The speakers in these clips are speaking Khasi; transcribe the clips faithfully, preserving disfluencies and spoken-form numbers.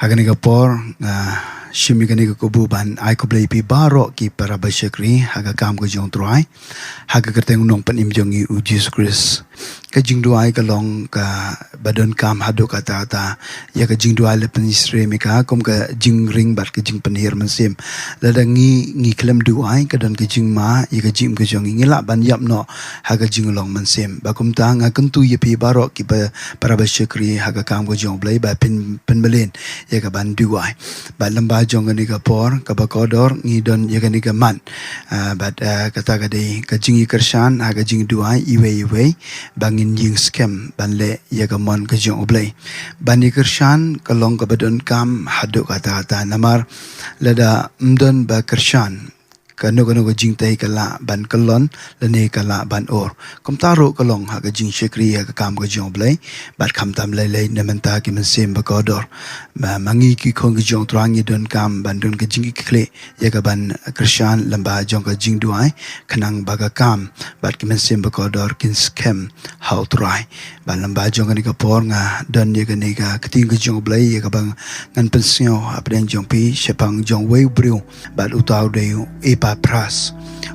Ha kane ka por, nga shim ïa kane ka kabu ban ai khublei ïa phi baroh ki para bashakri ha ka kam ka jong u Trai, ha ka kyrteng u Nongpynim jong ngi u Jisu Khrist. Ka jingduwai ka long kaba donkam haduh katta katta. Ïa ka jingduwai la pynsyriem ïa ka kum ka jingring bad ka jingpynhiar mynsiem. Lada ngi, ngi khlem duwai, ka don ka jingma ïa ka jingim ka jong ngi, ngi lah ban ïap noh ha ka jinglong mynsiem. Bad kumta nga kyntu ïa phi baroh ki ba, para bashakri ha ka kam ka jong u Blei ba phin, phin pynmlien ïa ka ban duwai. Bad lyngba jong kane ka por kaba kordor ngi don ïa kane ka mat. Ah, bad, ah, kata ka dei ka jingïakyrshan ha ka jingduwai iwei ïa iwei ba ngin ïeng skhem ban leh ïa ka mon ka jong u Blei. Ban ïakyrshan ka long kaba donkam haduh katta katta, namar lada ym don ba kyrshan, kano kano ka jingtei ka lah ban kyllon lane ka lah ban ur. Kumta ruh ka long ha ka jingshakri ha ka kam ka jong u Blei, bad khamtam lei lei na bynta ki mynsiem ba kordor. Ma, ma ngi ki khun ka jong u Trai ngi donkam ban don ka jingkitkhlieh ïa ka ban kyrshan lyngba jong ka jingduwai, khnang ba ka kam bad ki mynsiem ba kordor kin skhem ha u Trai. Bad lyngba jong kane ka por nga don ïa kane ka ktien ka jong u Blei ïa kaba ngan pynsngew hapdeng jong phi shaphang jong uwei u briew, bad uta u dei u Epaphras.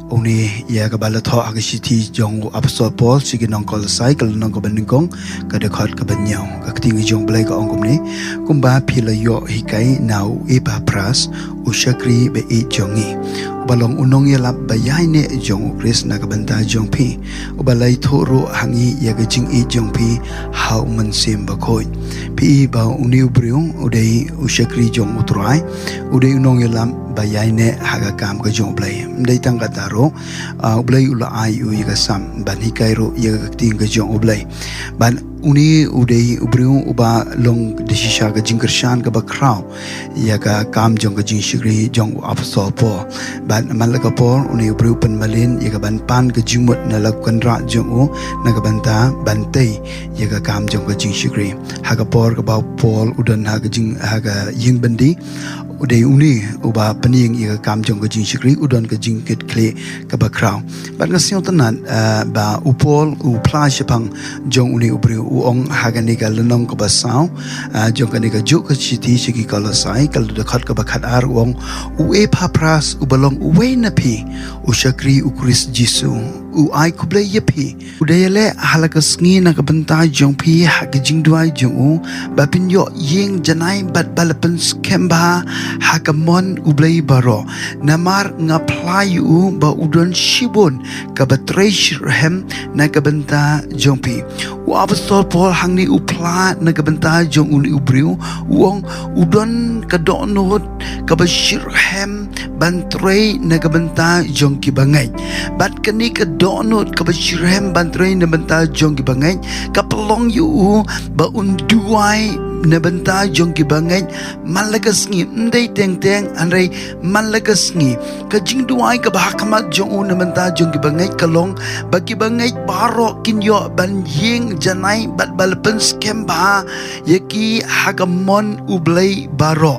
Une ïa kaba la thoh ha ka shithi jong u Apostol Paul sha ki nong Kolosai, ka lynnong kaba nyngkong, ka dkhot kaba hynñiew. Ka ktien ka jong u Blei ka ong kumne: Kumba phi la ïoh hikai na u Epaphras, u shakri ba ïeit jong ngi, uba long u nongïalap ba ïaineh jong u Khrist na ka bynta jong phi, uba la ïathuh ruh ha ngi ïa ka jingïeit jong phi ha u Mynsiem Bakhuid. Phi i ba une u briew u dei u shakri jong u Trai, u dei u nongïalap ba ïaineh ha ka kam ka jong u Blei. Ym dei tang kata ruh, ah, u Blei u la ai ïa u ïa ka sam ban hikai ruh ïa ka ktien ka jong u Blei. Bad une u dei u briew uba long da shisha ka jingkyrshan kaba khraw ïa ka kam jong ka jingshakri jong u Apostol Paul. Bad man la ka por une u briew u pynmlien ïa ka ban pan ka jingmut na la u kynrad jong u na ka bynta ban tei ïa ka kam jong ka jingshakri. Ha ka por kaba u Paul u don ha ka jing, ha ka ïing byndi, u dei une uba pynïeng ïa ka kam jong ka jingshakri, u don ka jingkitkhlieh kaba khraw. Bad nga sngewtynnat, ah, ba u Paul u phla shaphang jong une u briew, u ong ha kane ka lynnong kaba saw, ah, jong kane kajuh ka shithi sha ki Kolosai, ka dkhot kaba khatar, u ong: U Epaphras uba long uwei na phi, u shakri u Khrist Jisu, u ai khublei ïa phi. U da ïaleh ha la ka sngi na ka bynta jong phi ha ka jingduwai jong u, ba phin ïoh ïing janai bad ba la pynskhem bha ha ka mon u Blei baroh. Namar nga phla ïa u ba u don shibun kaba trei shitrhem na ka bynta jong phi. U Apostol Paul hangne u phla na ka bynta jong une u briew, u ong u don ka dohnud kaba shitrhem ban trei na ka bynta jong ki bangeit. Bad kane ka dohnud kaba shitrhem ban trei na bynta jong ki bangeit ka pynlong ïa u ba un duwai na bynta jong ki bangeit man la ka sngi, ym dei teng teng, hynrei man la ka sngi. Ka jingduwai kaba ha khmat jong u na bynta jong ki bangeit ka long ba ki bangeit baroh kin ïoh ban ïing janai bad ba la pynskhem bha ïa ki ha ka mon u Blei baroh.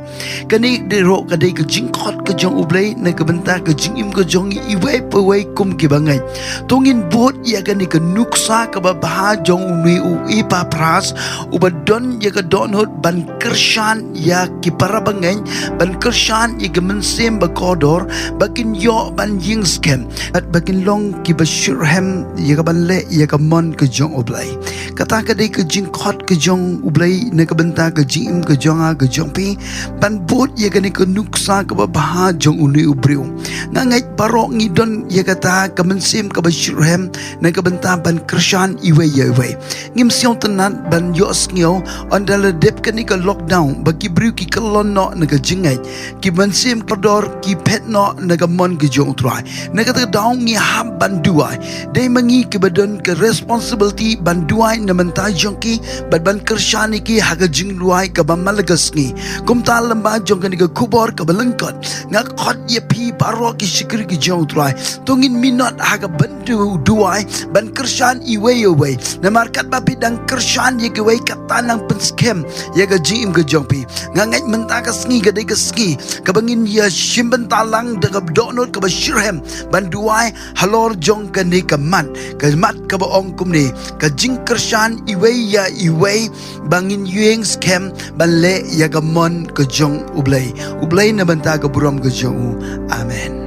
Kane dei ruh ka dei ka jingkhot ka jong u Blei na ka bynta ka jingim ka jong ngi iwei pa iwei kum ki bangeit. To ngin bud ïa kane ka nuksa kaba bha jong une u Epaphras, uba don ïa ka dohnud ban kyrshan ïa ki para bangeit, ban kyrshan ïa ki mynsiem ba kordor, ba kin ïoh ban ïing skhem bad ba kin long kiba shitrhem ïa ka ban leh ïa ka mon ka jong u Blei. Kata ka dei ka jingkhot ka jong u Blei na ka bynta ka jingim ka jong nga ka jong phi, ban bud ïa kane ka nuksa kaba bha jong une u briew. Nga ngeit baroh ngi don ïa kata ka mynsiem kaba shitrhem na ka bynta ban kyrshan iwei ïa iwei. Ngim sngewtynnat ban ïohsngew ynda la dep kane ka lockdown ba ki briew ki kyllon noh na ka jingngeit, ki mynsiem kordor ki phet noh na ka mon ka jong u Trai. Na kata ka daw ngi hap ban duwai. Dei ma ngi kiba don ka responsibility ban duwai na bynta jong ki bad ban kyrshan ïa ki ha ka jingduwai kaba man la ka sngi. Kumta lyngba jong kane ka khubor kaba lyngkot, nga khot ïa phi baroh ki shakri ki jong u Trai, to ngin minot ha ka ban du-, duwai ban kyrshan iwei ïa iwei. Namar katba phi dang kyrshan ïa kiwei, kata nang pynskhem ïa ka jingim ka jong phi. Nga ngeit mynta ka sngi ka dei ka sngi kaba ngin ïa shim bynta lang da ka dohnud kaba shitrhem ban duwai halor jong kane ka mat, ka mat kaba ong kumne: Ka jingkyrshan iwei ïa iwei, ba ngin ïeng skhem ban leh ïa ka mon ka jong U Blei. U Blei na bynta ka burom ka jong u. Amen.